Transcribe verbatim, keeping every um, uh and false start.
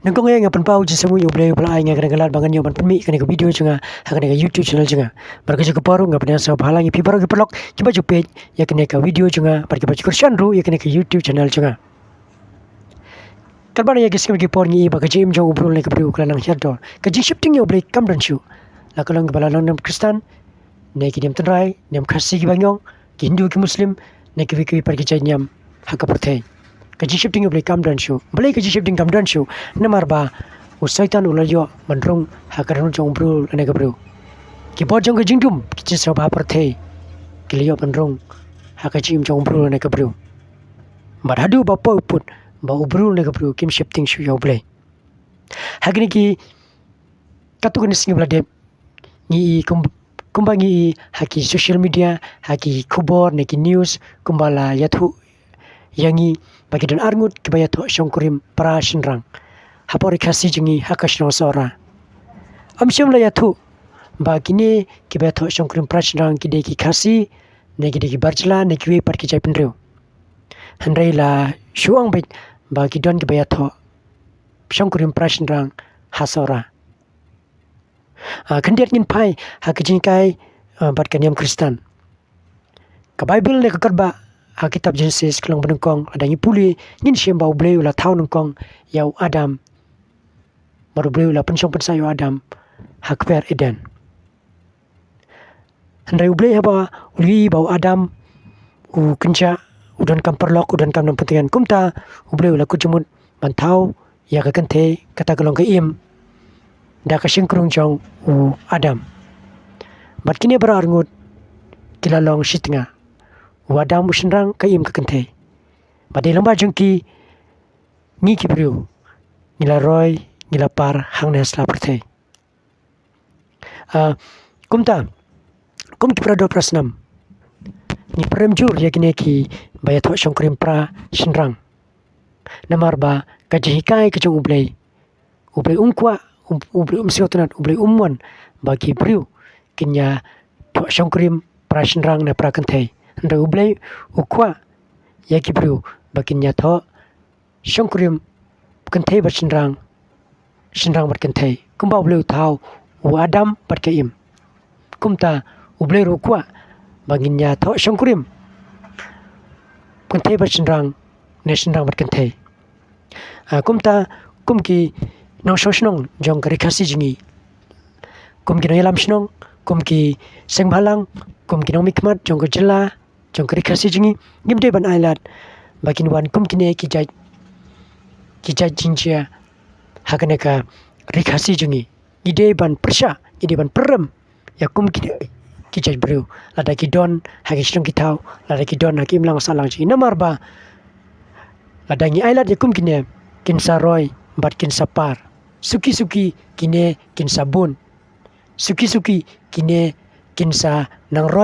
Nyngkong eh nga pynpaw jingsngewbha ïa U Blei uba la ai nga kane ka lad ba ngan ïoh ban pynmih kane ka video jong nga ha kane ka YouTube channel jong nga. Bad ka jong ka por nga pynïasoh bha lang ïa phi baroh ki paralok kiba ju peit ïa kane ka video jong nga bad kiba ju kyrshan ruh ïa kane ka YouTube channel jong nga. Katba na ïa ki snem ki por ngi i ba ka jingim jong u briew ne ka briew ka la nang hiar dor. Ka jingsheptieng ïa U Blei kam don shuh. La ka long kiba la long niam Khristan, ne ki niam tynrai, niam Khasi kiba ñiong, ki Hindu ki Muslim, ne kiwei kiwei pat ki jait niam ha ka pyrthei. Ka jingsheptieng ïa U Blei kam don shuh. Balei ka jingsheptieng kam don shuh? Namar ba u Soitan u la ïoh ban rung ha ka dohnud jong u briew lane ka briew. Ki bor jong ka jingdum, ki jingsngewbha pyrthei, ki la ïoh ban rung ha ka jingim jong u briew lane ka briew. Bad haduh ba poi u pud ba u briew ne ka briew kim sheptieng shuh ïa U Blei. Ha kine ki katto katne sngi ba la dep ngi i kum, kumba ngi i ha ki social media, ha ki khubor ne ki news, kumba la ïathuh ïa ngi ba ki don arngut kiba ïathoh shongkurim para shynrang hapoh ri Khasi jong ngi ha ka shnong Sohra. Ym shym la ïathuh ba kine kiba ïathoh shongkurim para shynrang ki dei ki Khasi ne ki dei ki bar jylla ne kiwei pat ki jaitbynriew. Hynrei la shu ong beit ba ki don kiba ïathoh shongkurim para shynrang ha Sohra. Ah, khyndiat ngin phai ha ka jinghikai, ah, bad ka niam Khristan. Ka Baibl ne ka kot ba ha kitab Jenesis ka lynnong ba nyngkong lada ngi pule ngin shem ba U Blei u la thaw nyngkong ïa u Adam. Bad U Blei u la pynshong pynsah ïa u Adam ha kper Eden. Hynrei U Blei haba u la ïohi ba u Adam u kynjah, u donkam paralok, u donkam nongpyntngen, kumta U Blei u la kut jingmut ban thaw ïa ka kynthei, kata ka long ka Im, da ka shynrang jong u Adam. Bad kine baroh arngut ki la long shi tnga. U Adam u shynrang, ka Im ka kynthei. Bad dei lyngba jong ki ngi ki briew ngi la roi, ngi la par hangne ha sla pyrthei. Ah, kumta, kum ki para doh para snam, ngi pyrem jur ïa kine kiba ïathoh shongkurim para shynrang. Namar ba ka jinghikai ka jong U Blei, U Blei um kwah, um, U Blei um sngewtynnat, U Blei um mon ba ki briew kin ïathoh shongkurim para shynrang ne para kynthei. Hynrei U Blei u kwah ïa ki briew ba kin ïathoh shongkurim kynthei bad shynrang, shynrang bad kynthei. Kumba U Blei u thaw u Adam bad ka Im, kumta U Blei ruh u kwah ba ngin ïathoh shongkurim kynthei bad shynrang ne shynrang bad kynthei. Ah, kumta, kum ki nongshong shnong jong ka ri Khasi jong ngi, kum ki nongïalam shnong, kum ki seng bhalang, kum ki nongmihkhmat jong ka jylla, jong ka ri Khasi jong ngi, ngim dei ban ailad ba kin wan kum kine ki jait, ki jait jingjia ha kane ka ri Khasi jong ngi. Ngi dei ban pyrshah, ngi dei ban pyrem ïa kum kine ki jait briew, lada ki don ha ki shnong ki thaw, lada ki don ha ki imlang sahlang jong ngi. Namar ba lada ngi ailad ïa kum kine, kin sa roi bad kin sa par. Suki suki kine kin sa bun. Suki suki kine kin sa nang roi